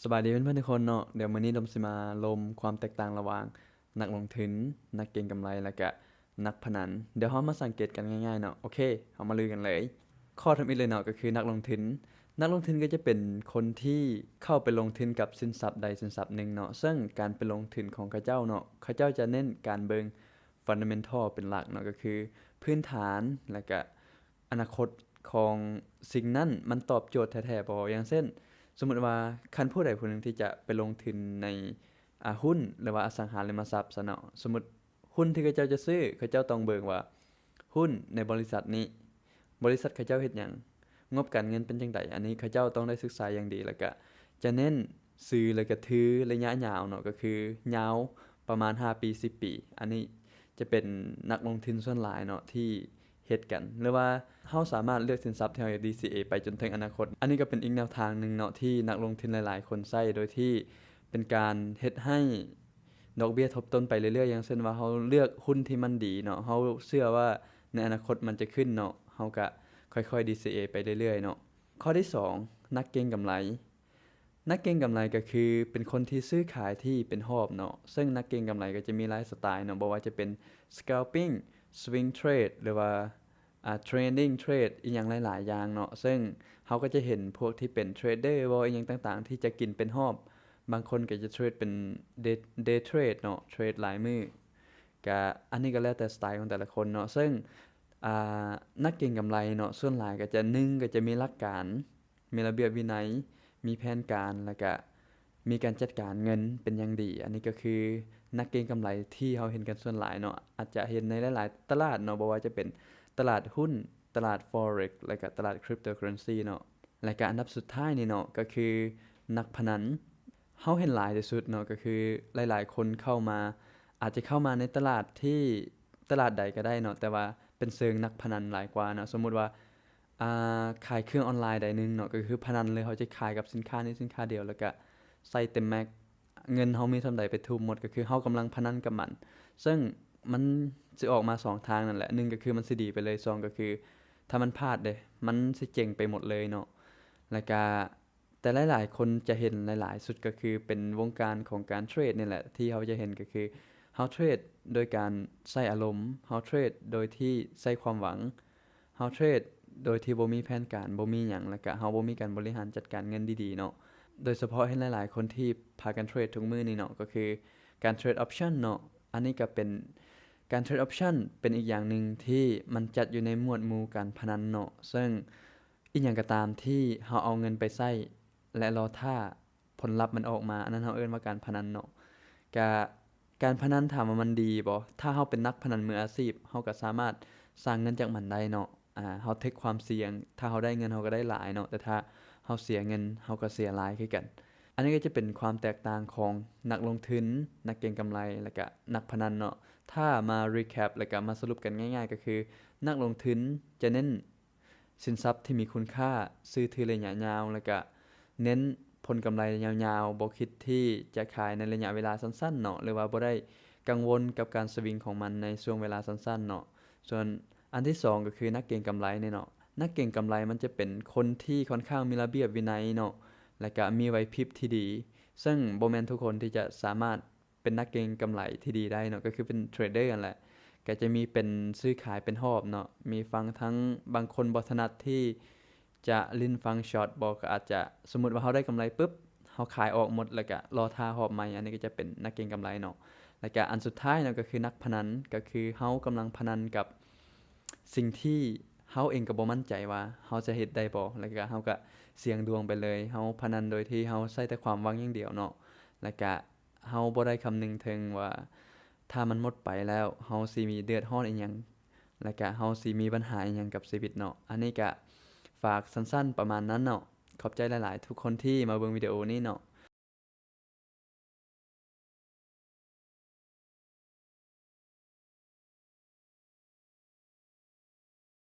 ສະບາຍດີເພື່ອນໆທຸກຄົນເນາະ. ດຽວມື້ນີ້ດົມຊິມາລົມຄວາມແຕກຕ່າງລະຫວ່າງນັກລົງທຶນ, ນັກເກັງກຳໄລ ແລະກະນັກພະນັນ. ດຽວເຮົາມາສັງເກດກັນງ່າຍໆເນາະ. ໂອເຄ, ເຮົາມາລຸຍກັນເລີຍ. ຂໍ້ທຳອິດເລີຍເນາະ ກໍຄືນັກລົງທຶນ. ນັກລົງທຶນກໍຈະເປັນຄົນທີ່ເຂົ້າໄປລົງທຶນກັບສິນຊັບໃດສິນຊັບໜຶ່ງເນາະ. ເຊິ່ງການໄປລົງທຶນຂອງເຂົາເຈົ້າເນາະ, ເຂົາເຈົ້າຈະເນັ້ນການເບິ່ງ fundamental ເປັນຫຼັກເນາະ, ກໍຄືພື້ນຖານ ແລະກະ ອະນາຄົດຂອງສິ່ງນັ້ນມັນຕອບໂຈດແທ້ໆບໍ່? ຢ່າງເຊັ່ນ, ສົມມຸດວ່າ ຄັນຜູ້ໃດຜູ້ໜຶ່ງທີ່ຈະໄປລົງທຶນໃນ ອາ, ຫຸ້ນ ຫຼືວ່າອະສັງຫາລິມະຊັບຊະເນາະ, ສົມມຸດຫຸ້ນທີ່ເຂົາເຈົ້າຈະຊື້, ເຂົາເຈົ້າຕ້ອງເບິ່ງວ່າຫຸ້ນໃນບໍລິສັດນີ້, ບໍລິສັດເຂົາເຈົ້າເຮັດຫຍັງ, ງົບການເງິນເປັນຈັ່ງໃດ, ອັນນີ້ເຂົາເຈົ້າຕ້ອງໄດ້ສຶກສາຢ່າງດີ ແລ້ວກະຈະເນັ້ນຊື້ ແລ້ວກະຖືໄລຍະຍາວເນາະ, ກໍຄືຍາວປະມານຫ້າປີ ສິບປີ. ອັນນີ້ຈະເປັນນັກລົງທຶນສ່ວນຫຼາຍເນາະທີ່ ເຮັດກັນ ຫຼືວ່າເຮົາສາມາດເລືອກສິນຊັບທີ່ເຮົາຢາກ DCA ໄປຈົນເຖິງອະນາຄົດ. ອັນນີ້ກໍເປັນອີກແນວທາງໜຶ່ງເນາະ ທີ່ນັກລົງທຶນຫຼາຍໆຄົນໃຊ້ ໂດຍທີ່ເປັນການເຮັດໃຫ້ດອກເບ້ຍທົບຕົ້ນໄປເລື້ອຍໆ. ຢ່າງເຊັ່ນວ່າ ເຮົາເລືອກຫຸ້ນທີ່ມັນດີເນາະ, ເຮົາເຊື່ອວ່າໃນອະນາຄົດມັນຈະຂຶ້ນເນາະ, ເຮົາກະຄ່ອຍໆ DCA ໄປເລື້ອຍໆເນາະ. ຂໍ້ທີສອງ ນັກເກັງກຳໄລ. ນັກເກັງກຳໄລກໍຄືເປັນຄົນທີ່ຊື້ຂາຍທີ່ເປັນຮອບເນາະ, ເຊິ່ງນັກເກັງກຳໄລກໍຈະມີຫຼາຍສະໄຕເນາະ, ບໍ່ວ່າຈະເປັນ scalping, swing trade ຫຼືວ່າ ອ່າ trading trade ອີ່ຫຍັງຫຼາຍໆຢ່າງເນາະ. ເຊິ່ງເຮົາກໍຈະເຫັນພວກທີ່ເປັນ trader ບໍ່ ອີ່ຫຍັງຕ່າງໆ ທີ່ຈະກິນເປັນຮອບ, ບາງຄົນກໍຈະເທຣດເປັນ day, day trade ເນາະ, ເທຣດຫຼາຍມື້. ກະອັນນີ້ກໍແລ້ວແຕ່ສະໄຕຂອງແຕ່ລະຄົນເນາະ. ເຊິ່ງ ອ່າ ນັກເກັງກຳໄລເນາະ ສ່ວນຫຼາຍກໍຈະ ໜຶ່ງ ກໍຈະມີຫຼັກການ ມີລະບຽບວິໄນ, ມີແຜນການ ແລ້ວກະມີການຈັດການເງິນເປັນຢ່າງດີ. ອັນນີ້ກໍຄືນັກເກັງກຳໄລທີ່ເຮົາເຫັນກັນສ່ວນຫຼາຍເນາະ, ອາດຈະເຫັນໃນຫຼາຍໆຕະຫຼາດເນາະ, ບໍ່ວ່າຈະເປັນຕະຫຼາດຫຸ້ນ, ຕະຫຼາດ Forex ແລ້ວກະຕະຫຼາດ Cryptocurrency ເນາະ. ແລ້ວກະອັນດັບສຸດທ້າຍນີ້ເນາະ ກໍຄືນັກພະນັນ. ເຮົາເຫັນຫຼາຍທີ່ສຸດເນາະ ກໍຄືຫຼາຍໆຄົນເຂົ້າມາ, ອາດຈະເຂົ້າມາໃນຕະຫຼາດທີ່ ຕະຫຼາດໃດກໍໄດ້ເນາະ, ແຕ່ວ່າເປັນເຊີງນັກພະນັນຫຼາຍກວ່າເນາະ. ສົມມຸດວ່າ ອ່າ ຂາຍເຄື່ອງອອນລາຍໃດໜຶ່ງເນາະ, ກໍຄືພະນັນເລີຍ, ເຮົາຈະຂາຍກັບສິນຄ້ານີ້ສິນຄ້າດຽວ ແລ້ວກະໃສ່ເຕັມແມັກ, ເງິນເຮົາມີສ່ຳໃດໄປທຸ່ມໝົດ, ກໍຄືເຮົາກຳລັງພະນັນກັບມັນ. ເຊິ່ງມັນຊິອອກມາສອງທາງນັ້ນແຫຼະ, ໜຶ່ງກໍຄືມັນຊິດີໄປເລີຍ, ສອງກໍຄືຖ້າມັນພາດເດ້ ມັນຊິເຈັງໄປໝົດເລີຍເນາະ. ແລ້ວກະ ແຕ່ຫຼາຍໆຄົນຈະເຫັນຫຼາຍໆສຸດ ກໍຄືເປັນວົງການຂອງການເທຣດນີ້ແຫຼະ, ທີ່ເຮົາຈະເຫັນກໍຄືເຮົາເທຣດໂດຍການໃຊ້ອາລົມ, ເຮົາເທຣດໂດຍທີ່ໃຊ້ຄວາມຫວັງ, ເຮົາເທຣດໂດຍທີ່ບໍ່ມີແຜນການ, ບໍ່ມີຫຍັງ, ແລ້ວກະເຮົາບໍ່ມີການບໍລິຫານຈັດການເງິນດີໆເນາະ. ໂດຍສະເພາະເຫັນຫຼາຍໆຄົນທີ່ພາກັນເທຣດທຸກມື້ນີ້ເນາະ, ກໍຄືການເທຣດ option ເນາະ. ອັນນີ້ກໍເປັນ ການເທຣດ option ເປັນອີກຢ່າງໜຶ່ງທີ່ມັນຈັດຢູ່ໃນໝວດໝູ່ການພະນັນເນາະ, ເຊິ່ງ ອີ່ຫຍັງກໍຕາມທີ່ເຮົາເອົາເງິນໄປໃຊ້ ແລະ ລໍຖ້າຜົນລັບມັນອອກມາ, ອັນນັ້ນເຮົາເອີ້ນວ່າການພະນັນເນາະ. ກະ ການພະນັນຖາມວ່າມັນດີບໍ່? ຖ້າເຮົາເປັນນັກພະນັນມືອາຊີບ, ເຮົາກໍສາມາດສ້າງເງິນຈາກມັນໄດ້ເນາະ. ອາ ເຮົາເທັກຄວາມສ່ຽງ, ຖ້າເຮົາໄດ້ເງິນ ເຮົາກໍໄດ້ຫຼາຍເນາະ, ແຕ່ຖ້າເຮົາເສຍເງິນ ເຮົາກໍເສຍຫຼາຍຄືກັນ. ອັນນີ້ກໍຈະເປັນຄວາມແຕກຕ່າງຂອງນັກລົງທຶນ, ນັກເກັງກຳໄລ ແລະ ກະນັກພະນັນເນາະ. ຖ້າມາ recap ແລະ ກະມາສະຫຼຸບກັນງ່າຍໆ ກໍຄື ນັກລົງທຶນຈະເນັ້ນ ສິນຊັບທີ່ມີຄຸນຄ່າ, ຊື້ຖືໄລຍະຍາວ ແລ້ວກະເນັ້ນຜົນກຳໄລຍາວໆ, ບໍ່ຄິດທີ່ຈະຂາຍໃນໄລຍະເວລາສັ້ນໆເນາະ, ຫຼືວ່າບໍ່ໄດ້ກັງວົນກັບການສະວິງຂອງມັນໃນຊ່ວງເວລາສັ້ນໆເນາະ. ສ່ວນອັນທີສອງກໍຄືນັກເກັງກຳໄລນີ້ເນາະ, ນັກເກັງກຳໄລມັນຈະເປັນຄົນທີ່ຄ່ອນຂ້າງມີລະບຽບວິໄນເນາະ, ແລ້ວກະມີໄຫວພິບທີ່ດີ, ເຊິ່ງບໍ່ແມ່ນທຸກຄົນທີ່ຈະສາມາດ ເປັນນັກເກັງກຳໄລທີ່ດີໄດ້ເນາະ, ກໍຄືເປັນເທຣດເດີຫັ້ນແຫຼະ. ກໍຈະມີເປັນຊື້ຂາຍເປັນຮອບເນາະ, ມີຝັ່ງທັງບາງຄົນບໍ່ຖະໜັດທີ່ຈະຫຼິ້ນຝັ່ງຊັອດບໍ, ກໍອາດຈະ ສົມມຸດວ່າເຮົາໄດ້ກຳໄລປຶບ ເຮົາຂາຍອອກໝົດ ແລ້ວກະລໍຖ້າຮອບໃໝ່, ອັນນີ້ກໍຈະເປັນນັກເກັງກຳໄລເນາະ. ແລ້ວກະອັນສຸດທ້າຍເນາະ ກໍຄືນັກພະນັນ, ກໍຄືເຮົາກຳລັງພະນັນກັບສິ່ງທີ່ເຮົາເອງກໍບໍ່ໝັ້ນໃຈວ່າເຮົາຈະເຮັດໄດ້ບໍ່, ແລ້ວກະເຮົາກະສ່ຽງດວງໄປເລີຍ, ເຮົາພະນັນໂດຍທີ່ເຮົາໃຊ້ແຕ່ຄວາມຫວັງຢ່າງດຽວເນາະ, ແລ້ວກະ ເຮົາບໍ່ໄດ້ຄຳນຶງເຖິງວ່າ ຖ້າມັນໝົດໄປແລ້ວ ເຮົາຊິມີເດືອດຮ້ອນອີ່ຫຍັງ ແລ້ວກະເຮົາຊິມີບັນຫາອີ່ຫຍັງກັບຊີວິດເນາະ. ອັນນີ້ກະຝາກສັ້ນໆປະມານນັ້ນເນາະ. ຂອບໃຈຫຼາຍໆທຸກຄົນທີ່ມາເບິ່ງວິດີໂອນີ້ເນາະ.